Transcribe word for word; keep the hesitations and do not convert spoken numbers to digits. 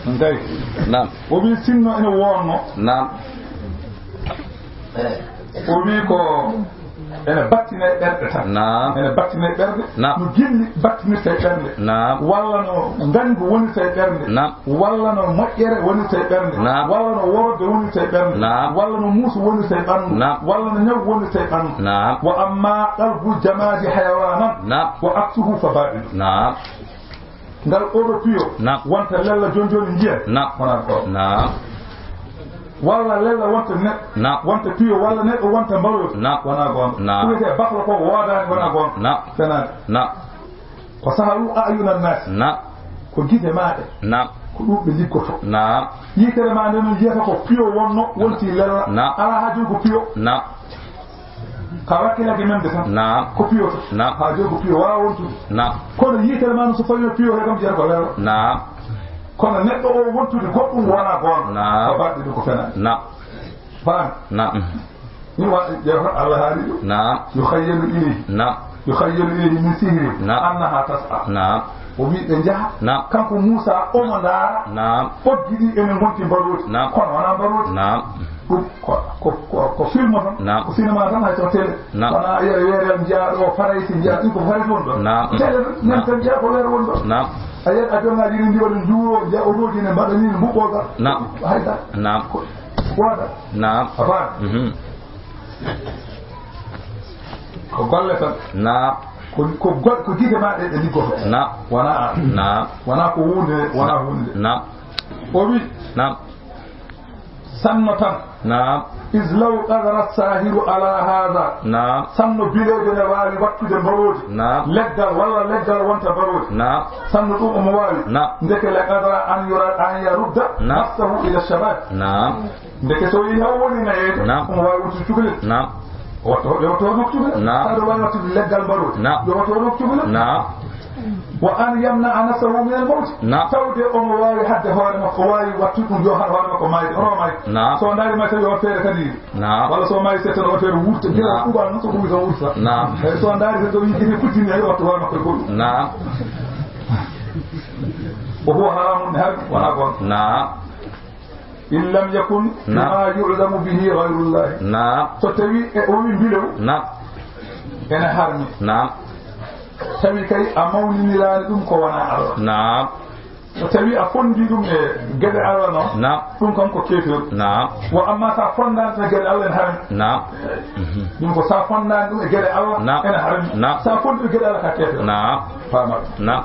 Nday. Naam. O wi sinno ene wonno. Naam. O wi ko ene battine ɓerɗe tan. Naam. Ene battine ɓerɗe. Naam. No gilli battinirta e ɓernde. Naam. Walla no ngañgu wonirta e ɓernde. Naam. Walla no moƴƴere wonirta e ɓernde. Naam. Walla no worode wonirta e ɓernde. Naam. Walla no muusu wonirta e ɓanndu. Naam. Walla no ñaw wonirta e ɓanndu. Naam. Wa amma qalbul jamaadi hayawanan. Naam. Wa aksuhu fa baɗilu. Naam. Ngal oɗo piyo. Naam. Wonta lella joni joni njiyen. Naam. Wona ko. Naam. Walla lella wonta neɗɗo. Naam. Wonta piyo walla neɗɗo wonta mbaroodi. Naam. Wona goonga. Naam. Ko wiyetee baklo ko woodaani wona goonga. Naam. Fenaani. Naam. Ko saharu a ayunan naasi. Naam. Ko gite maa ɗe. Naam. Ko ɗum ɓe liggoto. Naam. Yitere maa nde no yiyata ko piyo wonno wonti lella. Naam. Alaa haa joni ko piyo. Naam. Ka wakkilaki men de tan. Naam. Ko piyo tan. Naam. Haa joni ko piyo waawa wontude. Naam. Kono yitere maa no so fawino piyo he kam jiyata ko lella. Naam. Kono neɗɗo o wontude goɗɗum wona goonga. Naam. Ko baɗɗe ɗum ko fenaani. Naam. Faami? Naam. Ni wa ƴeewata Allah haali ɗum. Naam. Yukhayyalu ilayhi. Naam. Yukhayyalu ilayhi min sihri. Naam. Annaha tas'a. Naam. O wi ɓe njaha. Naam. Kanko Muusa omo ndaara. Naam. Ɓoggi ɗi ene ngonti mbaroodi. Naam. Kono wona mbaroodi. Naam. Ɗum ko, ko, ko, ko film tan. Naam. Ko cinéma tan, hay so télé. Naam. Wona a yiya weere njiya ɗo Farayse, njiya ɗum ko Farayse woni ɗo. Naam. Télé tan, nan tan njiya ko weere woni ɗo. Naam. A yiyat avion ngaji ɗi ndiwa ɗum juuro, njiya otoji ne mbaɗa ni, ne mbuɓɓoga. Naam. Hay dara. Naam. Ko, wada. Naam. A faami? Mhm. Ko golle tan. Naam. Ko, ko gol-, ko gite ma ɗe, ɗe liggoto. Naam. Wona an. Naam. Wona ko hunde, wona hunde. Naam. O wi. Naam. Sanno tan. Naam. Is law qadara sahiru ala hada. Naam. Sanno bileejo ne waawi wattude mbaroodi. Naam. Leggal walla leggal wonta mbaroodi. Naam. Sanno ɗum omo waawi. Naam. Ndeke la qadara an yura, an yarudda. Naam. Nafsahu ila shabab. Naam. Ndeke so yii haw woni nayeede. Naam. Omo waawi wontude cukalel. Naam. O watto, yo watto hoɗo cukalel. Naam. Saɗa waawi wattude leggal mbaroodi. Naam. Yo watto hoɗo cukalel. Naam. Wa an yamna nafsahu min al mawt. Naam. Tawde omo waawi hadde hoore makko, o waawi wattude ɗum yo haɗ hoore makko maayde, hono maayde. Naam. So ndaari ma tawi o feere kadi. Naam. Walla so maayi seeɗa o feere wurta, jeewa. Naam. Ɗuɓa noon so ɗum tan wurta. Naam. Eyi, so ndaari tan so yii ine kuttini, eyi, wattu hoore makko e goɗɗum. Naam. Wa huwa haramun, har wona goonga. Naam. In lam yakun. Naam. Bima yu'lamu bihi ghayrullah. Naam. So tawi e o wi mbilew. Naam. Ene harmi. Naam. Tawi kay a mawniniraani ɗum ko wona Allah. Naam. So tawi a fondi ɗum e geɗe Allah noon. Naam. Ɗum kam ko keefeeru. Naam. Wa amma sa fondaani e geɗe Allah ene harmi. Naam. Mhm. Ɗum ko sa fondaani ɗum e geɗe Allah. Naam. Ene harmi. Naam. Sa fondi e geɗe Allah ka keefeeru. Naam. Faama. Naam.